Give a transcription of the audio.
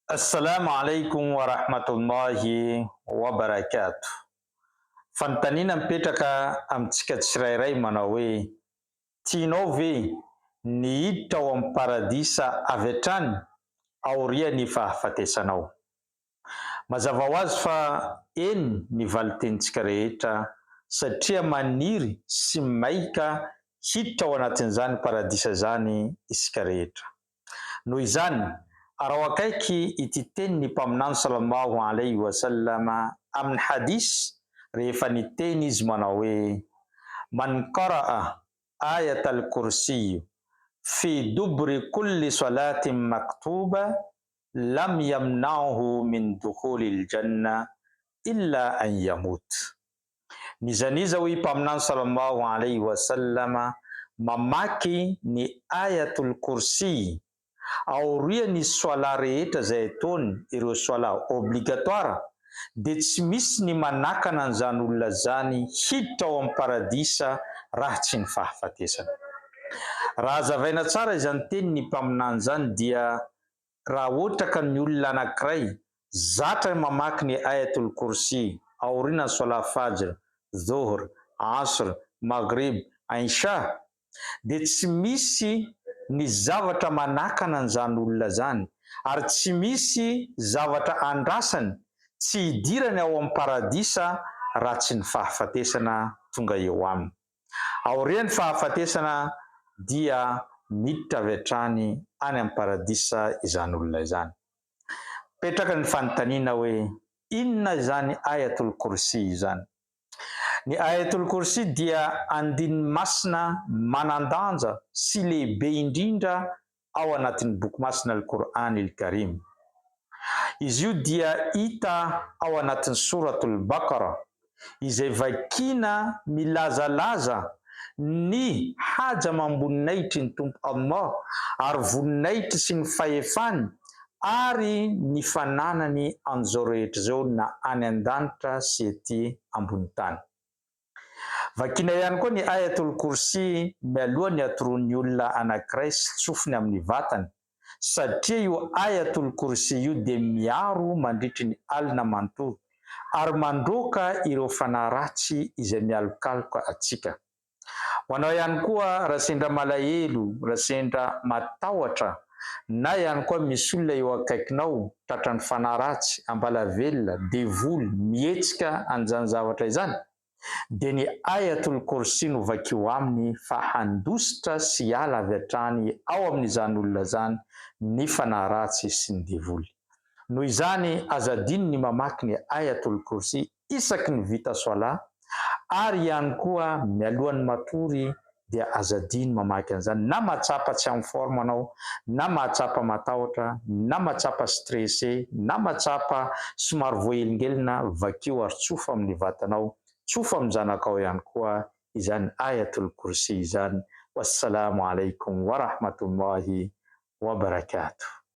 Assalamu alaikum wa rahmatullahi wa barakatuh. Fanontaniana mipetraka amintsika tsirairay manao hoe, tianao ve ny hiditra ao amin'ny paradisa avy hatrany aorian'ny fahafatesanao? Mazava ho azy fa eny ny valin-tenintsika rehetra satria maniry sy maika hiditra ao anatin'izany paradisa izany isika rehetra. Noho izany, araho akaiky ity tenin'ny Mpaminany sallallahu alaihi wa sallam amin'ny hadith rehefa niteny izy manao hoe, Man qara'a ayat al-kursiyyu fi dubri kulli salatin maktuba lam yamna'uhu min dukhulil janna illa an yamut. N'iza n'iza hoy Mpaminany sallallahu alaihi wa sallam mamaky ny Ayatul Kursiy aorian'ny Swalah rehetra izay ataony, ireo Swalah obligatoire, dia tsy misy ny manakana an'izany olona izany hiditra ao amin'ny Paradisa raha tsy ny fahafatesana. Raha hazavaina tsara izany tenin'ny Mpaminany izany dia Raha ohatra ka ny olona anankiray zatra mamaky ny Ayatul Kursi aorianan'ny Salat Fajr, Dhuhr, Asr, Maghrib, Insha, dia tsy misy ny zavatra manakana an'izany olona izany ary tsy misy zavatra andrasany tsy hidirany ao amin'ny Paradisa raha tsy ny fahafatesana tonga eo aminy. Aorian'ny fahafatesana dia miditra avy hatrany any amin'ny paradisa izany olona izany. Mipetraka ny fanontaniana hoe, inona izany Ayatul Kursi izany? Ny Ayatul Kursi dia andininy masina manan-danja sy lehibe indrindra ao anatin'ny boky masina Al-Qur'an Il-Karim. Izy io dia hita ao anatin'ny Souratul Baqarah, izay vakiana milazalaza ny haja amam-boninahitry ny Tompo Allah ary voninahitry sy ny fahefany ary ny fananany an'izao rehetra izao na any an-danitra sy ety ambony tany. Vakiana ihany koa ny Ayatul Kursi mialoha ny hatoroan'ny olona anankiray sy tsofiny amin'ny vatany, satria io Ayatul Kursi io dia miaro mandritry ny alina manontolo ary mandroaka ireo fanahy ratsy izay mialokaloka antsika. Ho anao ihany koa raha sendra malahelo, raha sendra matahotra na ihany koa misy olona eo akaikinao tratran'ny fanahy ratsy, ambalavelona, devoly, mihetsika an'izany zavatra izany, dia ny Ayatul Kursi no vakio aminy fa handositra sy hiala avy hatrany ao amin'izany olona izany ny fanahy ratsy sy ny devoly. Noho izany aza adino ny mamaky ny Ayatul Kursi isaky ny vita Swalah ary ihany koa mialohan'ny matory dia aza adino mamaky an'izany na mahatsapa tsy en forme anao na mahatsapa matahotra na mahatsapa stressé na mahatsapa somary voahelingelina vakio ary tsofo amin'ny vatanao tsofo amin'ny zanakao ihany koa izany Ayatul Kursi izany Wassalamo alaikum warahmatullahi wabarakatuh.